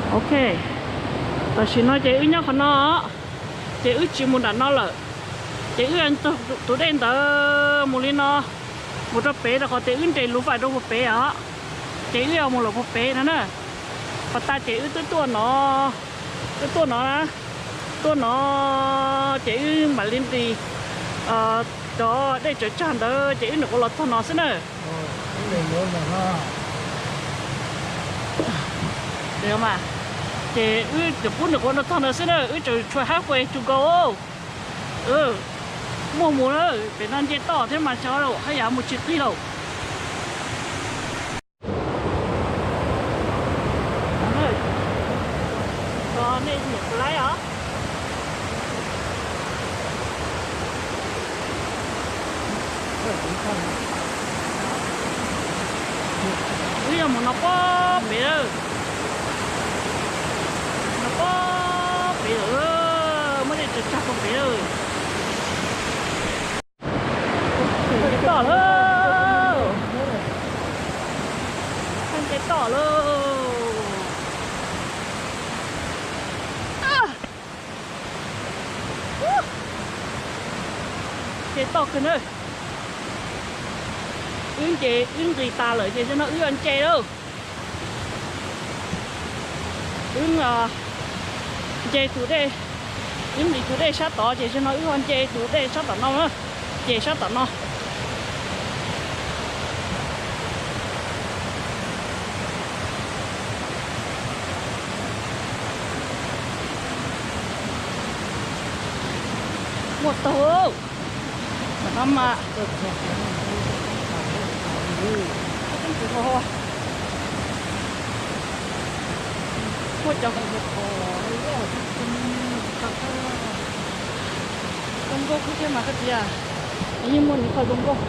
Ok, tam sim no ces wb nyob qhov no, ces wb tsis mus nram no lawm. Ces wb tus dej ntawd mus li no, mus rau pem rau qhov tias wb nres luv vais rau puag pem os. Ces wb yuav mus lawm puag pem no na. Pas tas ces wb twb tuaj no, twb tuaj no na, tuaj no, ces wb mam li nqis cov dej tsaws tsag ntawd ces wb nyuam qhuav los txog no xwb na. Ces wb nyuam qhuav los txog no xwb na, wb tseem tshuav halfway to go. Muaj mus na, pem no nce toj thiab mas tso haj yam mus tsis qig lauj. Nej nyuam qhuav laib os. Wb yuav mus no pob pem lawm, no pob pem lawm, muaj dej tsaws tsag puag pem lawm. Nce toj lawm, nce toj lawm. Nce toj kawg na. Wb nce, wb nqis tas lawm ces zaum no wb yuav nce lauj. Wb nce tus dej, wb nqis tus dej sab tod ces zaum no wb ho nce tus dej sab tom no na, ces sab tom no. Muaj taug, no mas, muaj cov zoo nkauj kub thiab mas koj tias, yeej muaj nws qhov zoo nkauj.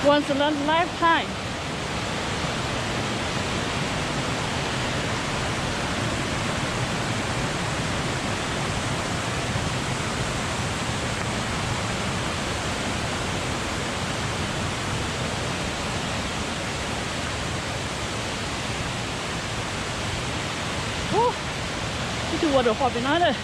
Once in a lifetime. Ib tug waterfall pem no lawm.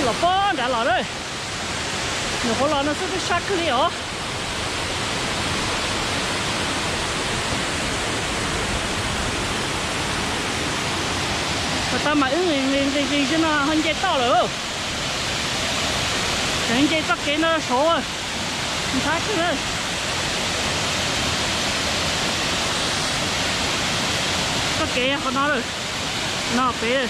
Los pob nrad los lawm. Nyuam qhuav los no xwb twb sab kawg li os. Thaum tas mas wb nqis nqis nqis no ho nce toj lawm. Tseem nce txoj kev no saud, ntxhab kawg. Txoj kev qhov no lawm, no pem.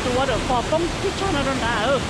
Tus waterfall poob tib tshaj no rau nrad.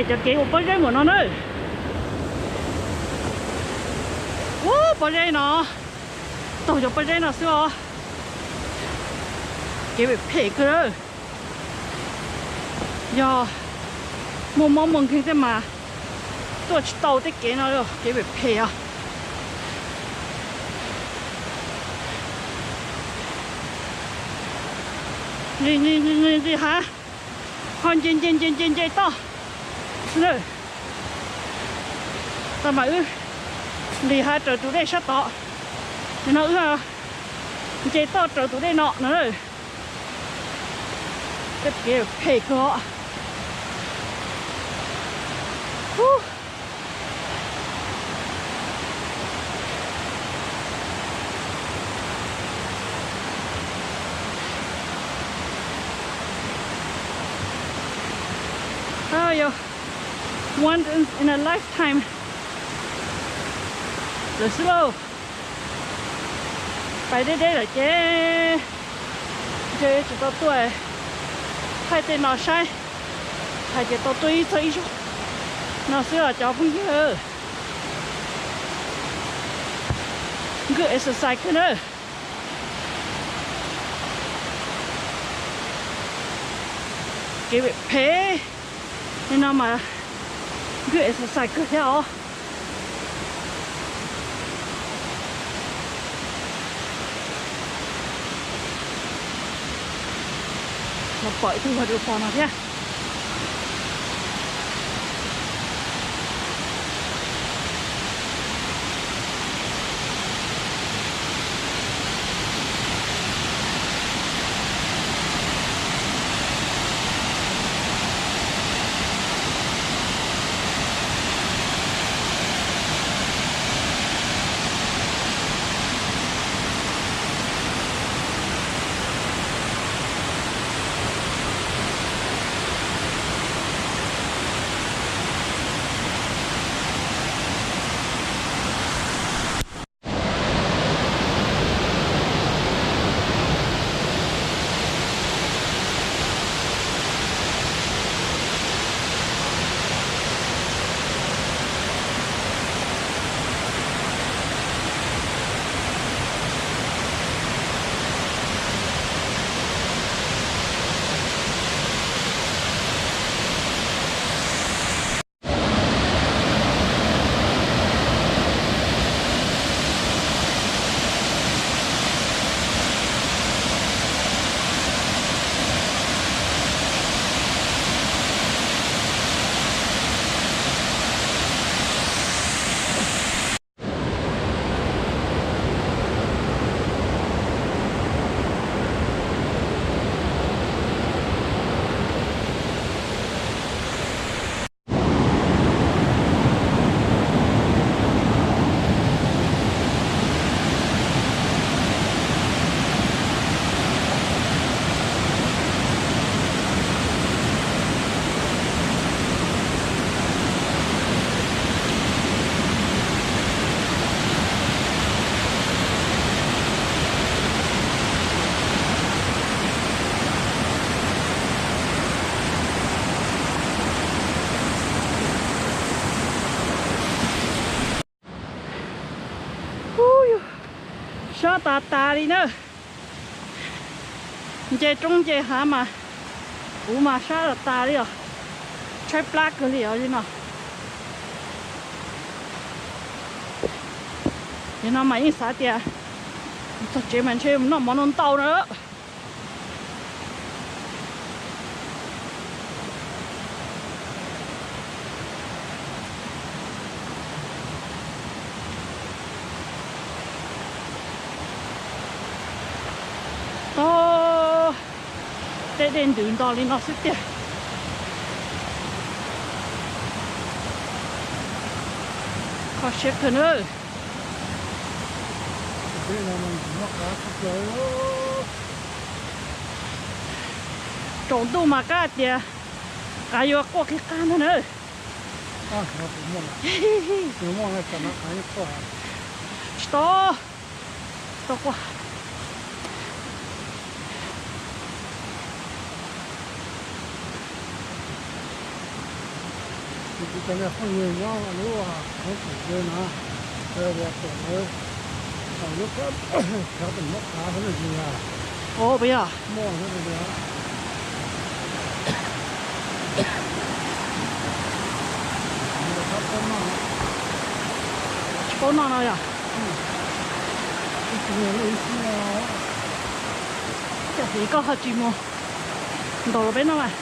Cov kev ua pob zeb npaum no na. Ub, pob zeb no, taug cov pob zeb no xwb os. Kev phem phem kawg. Yog muaj mob muaj nkeeg thiab mas tuaj tsis tau tej kev no, kev phem phem os. Nqis nqis nqis nqis nqis hav, ho nce nce nce nce nce toj. Tau mas wb nqis hav raws tus dej sab tod, no wb nce toj raws tus dej no no. Tej kev phem kawg os. Once in a lifetime lawm xwb lauj. Pais deb deb lawm ces ntshe tsis tau tuaj thaij tej no saib, hais tias tau tuaj ib txog ib zaug no xwb os cov phooj ywg. Good exercise kawg na. Kev phem phem li no mas good exercise kawg thiab os. Los pom ib tug waterfall no thiab. Sab tas tas li na. Nce roob nce hav mas Kuv mas sab los tas li os, tshaib plab kawg li os li no. Nim no mas yeej xav tias txog tsev mas ntshe noj mov no ntau na. Tog, tej dej ntws nto li no xwb tiag. Kho siab kawg na. Tsaus ntuj mas qab tias qav yuav quaj kiag qab ntag na. Tsis tau, tau quaj. Kuv cov niag phooj ywg nyob lub hoob pum ze no, lawv tias lawv lub kab tus mob qav xwb no ces yog, o, puas yog? Muaj xwb no tias, tsis paub noj no yog? Cov hliv koj ho tsis mus ntaus rau peb noj mas.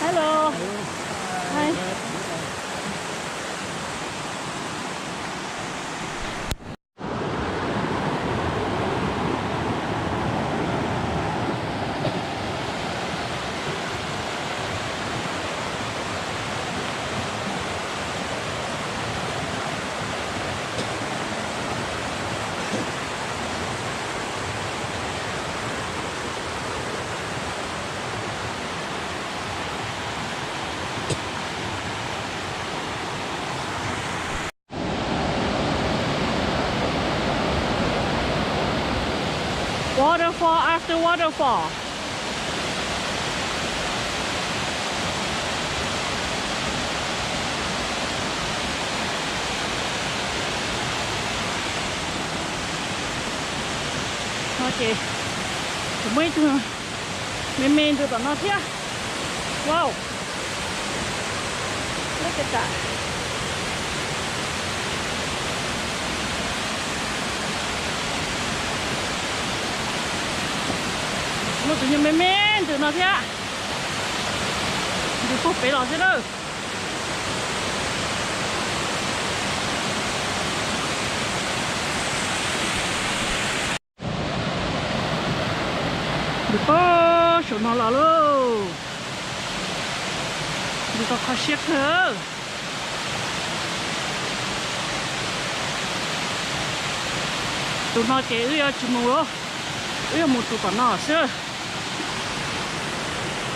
Hello. Hi. Waterfall after waterfall. No ces tseem muaj ib tug me me ntws tom no thiab. Wow. Look at that. Muaj tus nyuag me me ntws no thiab. Ntws puag pem los xwb lawm. Ntws puag saum no los lauj. Ntws tau kho siab kawg. Tus no ces wb yuav tsis mus lauj, wb yuav mus tus tom no xwb.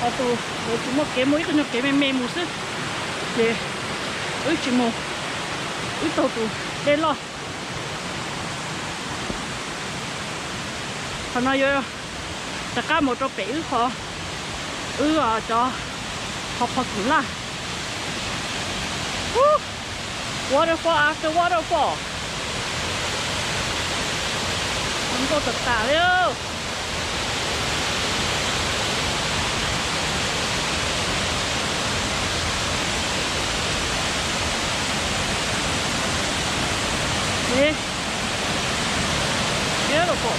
Ho tus, lawv tsis muaj kev mus, ib qho nyuag kev me me mus xwb, ces wb tsis mus, wb taug tus dej loj. Qhov no yuav rov qab mus rau pem wb qhov, wb cov qhov, qhov kwm laj. Waterfall after waterfall. Zoo nkauj tas tas li. Beautiful.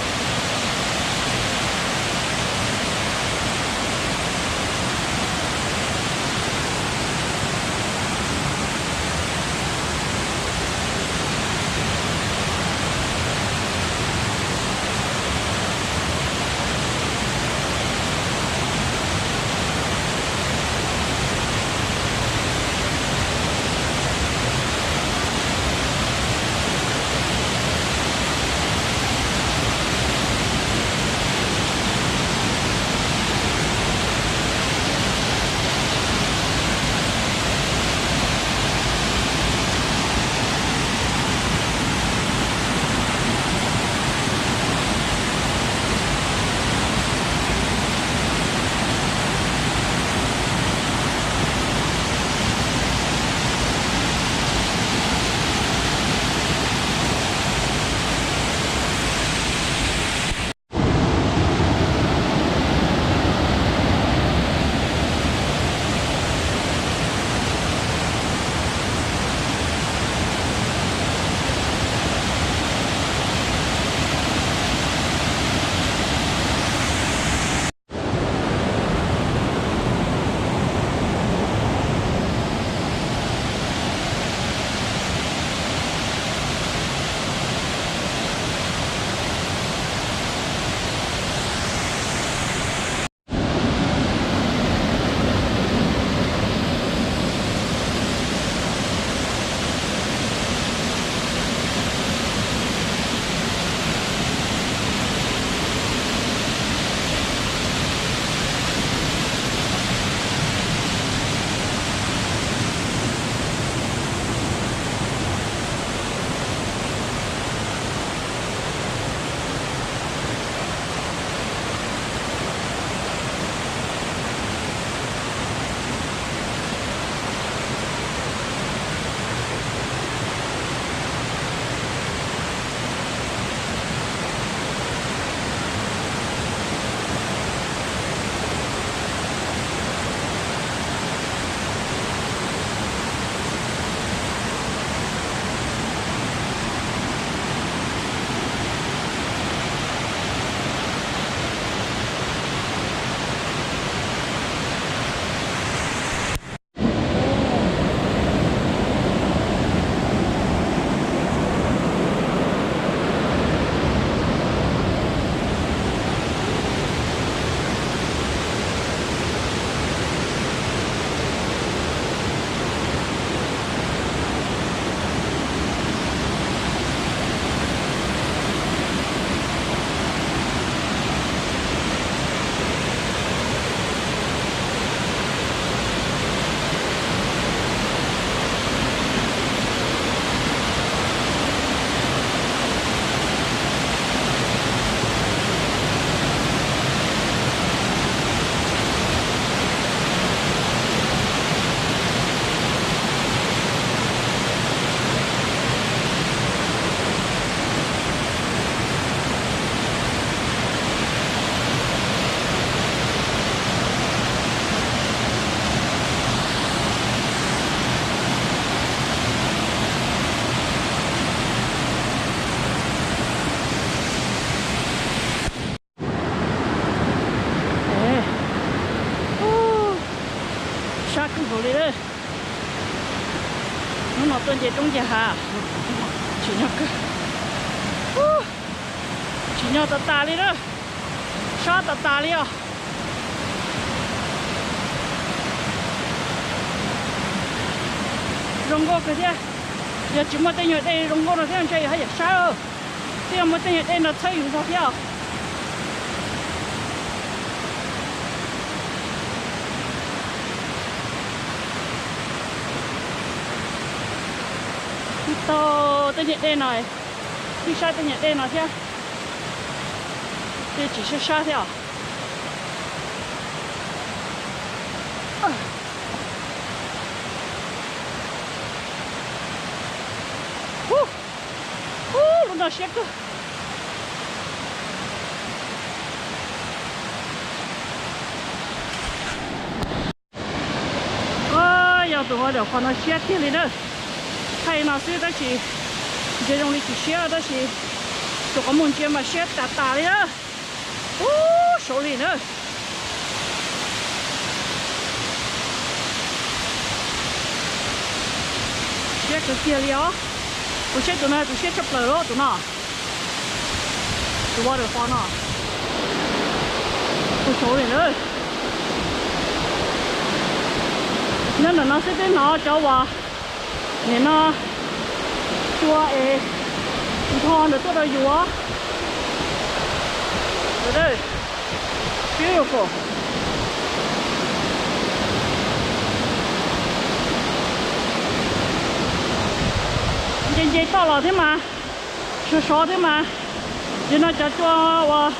Li lawm. Hnub no tuaj nce roob nce hav, tsim nyog kawg. Tsim nyog tas tas li na, sab tas tas li os. Zoo nkauj kawg thiab. Yog tsis muaj tej nyuag dej zoo nkauj no thiab ntshe yog haj yam sab. Twb yog muaj tej nyuag dej no txhawb yus zog thiab os. Twb tau tej nyuag dej no, twb saib tej nyuag dej no thiab, twb tsis sab sab thiab os. Ub, lub no siab kawg. Yog tus hauv dam qhov no siab tiag li na. Thaij no xwb tab sis ntsia zoo li tsis siab tab sis tus qhov muag ntsia mas siab tas tas li na. Ub, saud li na. Siab kawg kiag li os. Kuv saib tus no tus siab tshaj plaws lawm tus no. Tus waterfall no. Ub, saud li na. Nyob ntawm no xwb twb hnov cov uas nim no cua es ntho ntawd tuaj rau yus. Beautiful. Nce nce toj los thiab mas, sov sov thiab mas. Nim no cov cua uas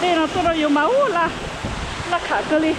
dej no tuaj rau yus mas ub, laj kham kawg li.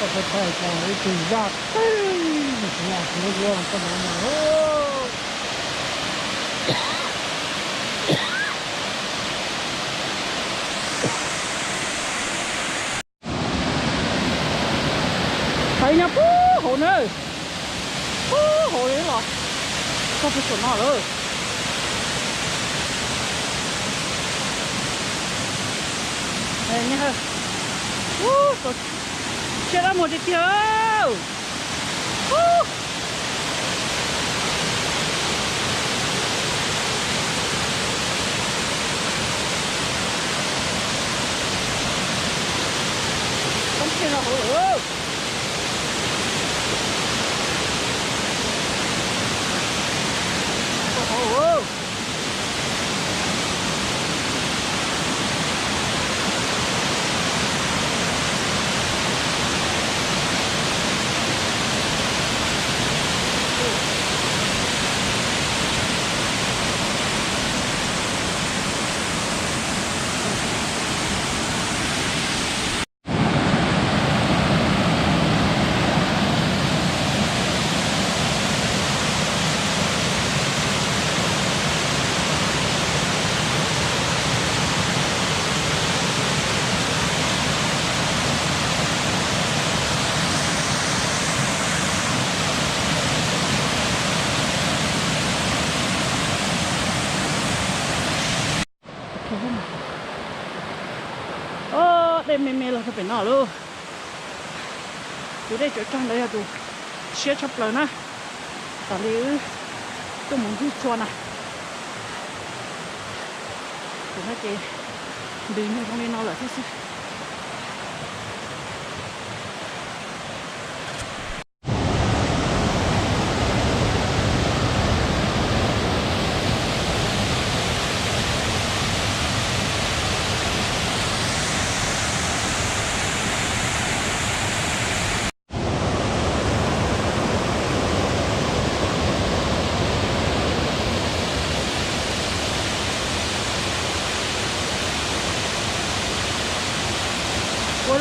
Koj thaij thaij ib tug zaj teb, tsis yog suav zuav koj no. Hais nyob puag hauv na, puag hauv los txog puag saum no lawm. Siab dab muag tiag tiag. Dej me me los rau pem no lauj. Tus dej cawv tsag ntawd yog tus siab tshaj plaws na. Tas li wb tuaj mus ntug tsua na. Tus no ces ntws nyuag zoo li no lawm thiab xwb.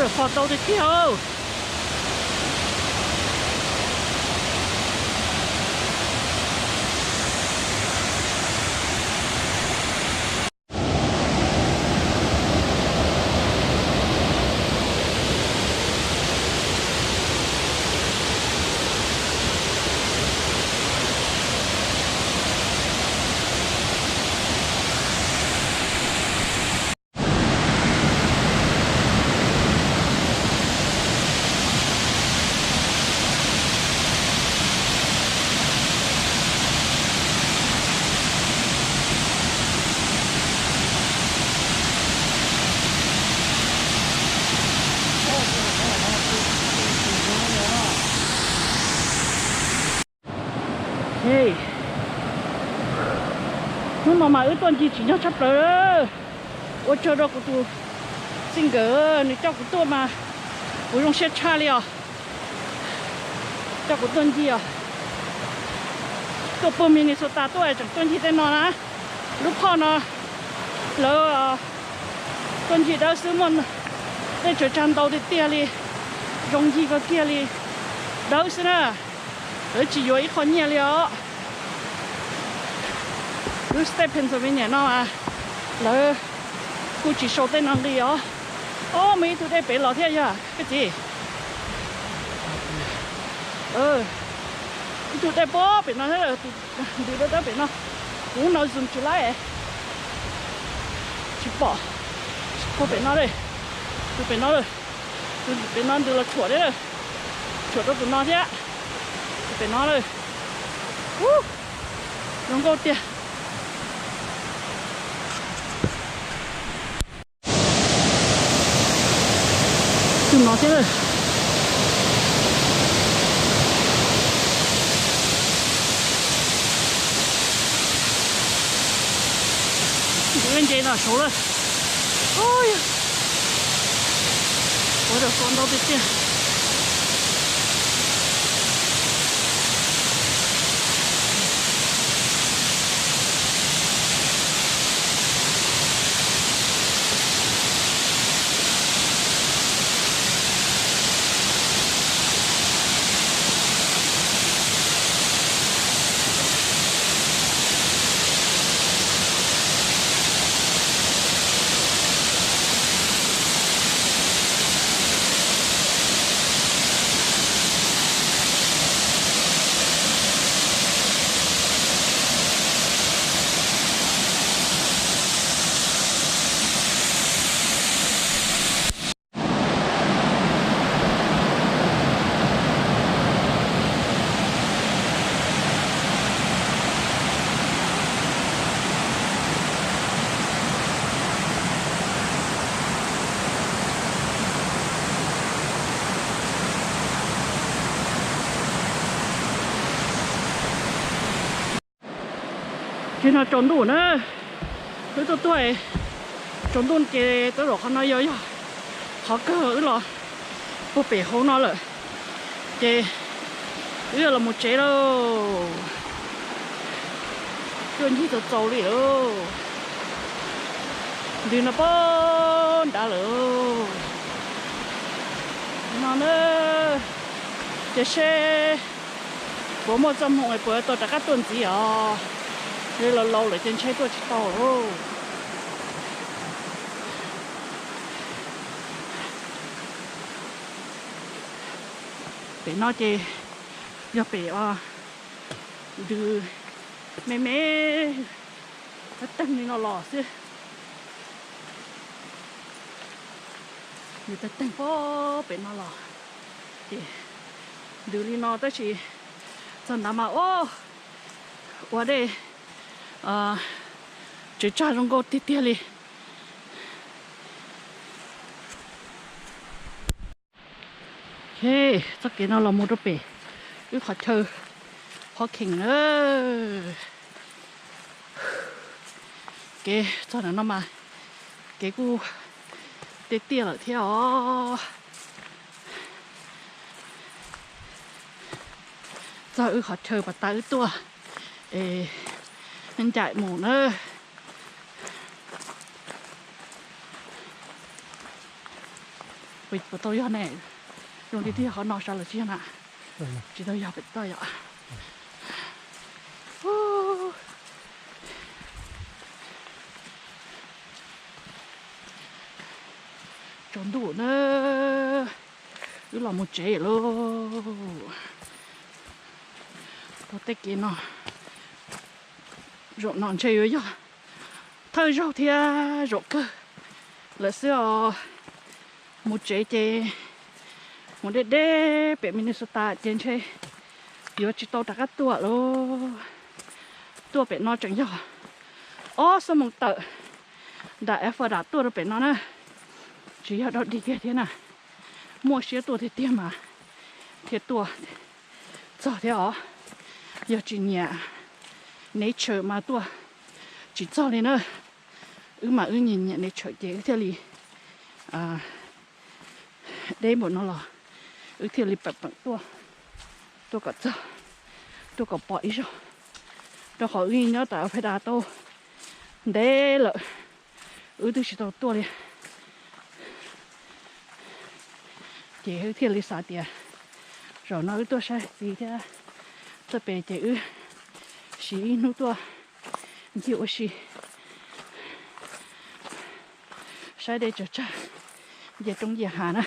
Fo tau tiag tiag. Hnub no mas wb tuaj ncig tsim nyog tshaj plaws. Ua tsaug rau kuv tus txij nkawm, nws coj kuv tuaj mas kuv zoo siab tshaj li os. Coj kuv tuaj ncig os. Tuaj puag Minnesota tuaj tseem tuaj ncig tej no na. Lub phoj no lawv tuaj ncig dawb xwb, muaj dej tsawv tsag ntau tiag tiag li, zoo ncig kawg kiag li, dawb xwb na. Lawv tsis yuav ib qho nyiaj li os. Lub state Pennsylvania no mas lawv kuj tsis sau tej no nqi os. Ob, muaj ib tug dej pem los thiab yog koj txiv. Ib tug dej puag pem no thiab, tus ntws dawb dawb pem no. Kuv no zoom tsis laib, tsis pom. Puag pem no, tus pem no, tus pem no ntws los tshuam thiab, tshuam rau tus no thiab. Tus pem no lawm. Ub, zoo nkauj tiag. Tus no thiab lawm. Tus nce no saud lawm. Ua rau fo ntau tiag tiag. Ces no tsaus ntuj na, wb tuaj tuaj tsaus ntuj ces tau zaum qhov no yog, yog qhov kawg wb los puag pem hauv no lawm. Ces wb yuav los mus tsev lauj. Tuaj ncig txaus txaus li lauj. Ntws no pab nrad lawm. No na, ces seb puas muaj txoj hmoo puas tau rov qab tuaj ntxiv os. Laus laus lawm ces ntshai tuaj tsis tau lauj. Pem no ces yog pem ntws me me, tab teeg li no los xwb. Nws tab teeg pab pem no los, ces ntws li no tab sis txog ntawd mas ua dej tsawv tsag zoo nkauj tiag tiag li. Txoj kev no los mus rau pem wb qhov chaw, qhov kheem na. Kev txog ntawm no mas kev kuj tiaj tiaj lawm thiab os. Txog wb qhov chaw pas tas wb tuaj es ncaim mus na. Puas tau yog ne? Zoo li twb yog qhov no sav lawm tsis yog na? Tsis tau yog pem toj yom. Tsaus ntuj na, wb los mus tsev lauj. Tuaj tej kev no, zaum no ntshe yuav yog thawj zaug thiab zaum kawg lawm xwb os. Mus tsev ces mus deb deb pem Minnesota ces ntshe yuav tsis tau rov qab tuaj lauj. Tuaj pem no tseem yog ob xuab moos tawm nram Alpharetta tuaj rau pem no na, tsis yog dog dig kiag thiab na. Muaj siab tuaj tiag tiag mas thiaj tuaj txog thiab os. Yog tsis nyiam nature mas tuaj tsis txog li na. Wb mas wb nyiam nyiam nature ces wb thiaj li deb npaum no los wb thiaj li peem peem tuaj, tuaj kom txog, tuaj kom pom ib zaug. Rau qhov wb nyob tom Alpharetta tau ntev lawm, wb twb tsis tau tuaj li. Ces wb thiaj li xav tias zaum no wb tuaj saib txiv thiab tuaj pem ces wb siv ib hnub tuaj ncig ua si, saib dej tsaws tsag, nce roob nce hav na.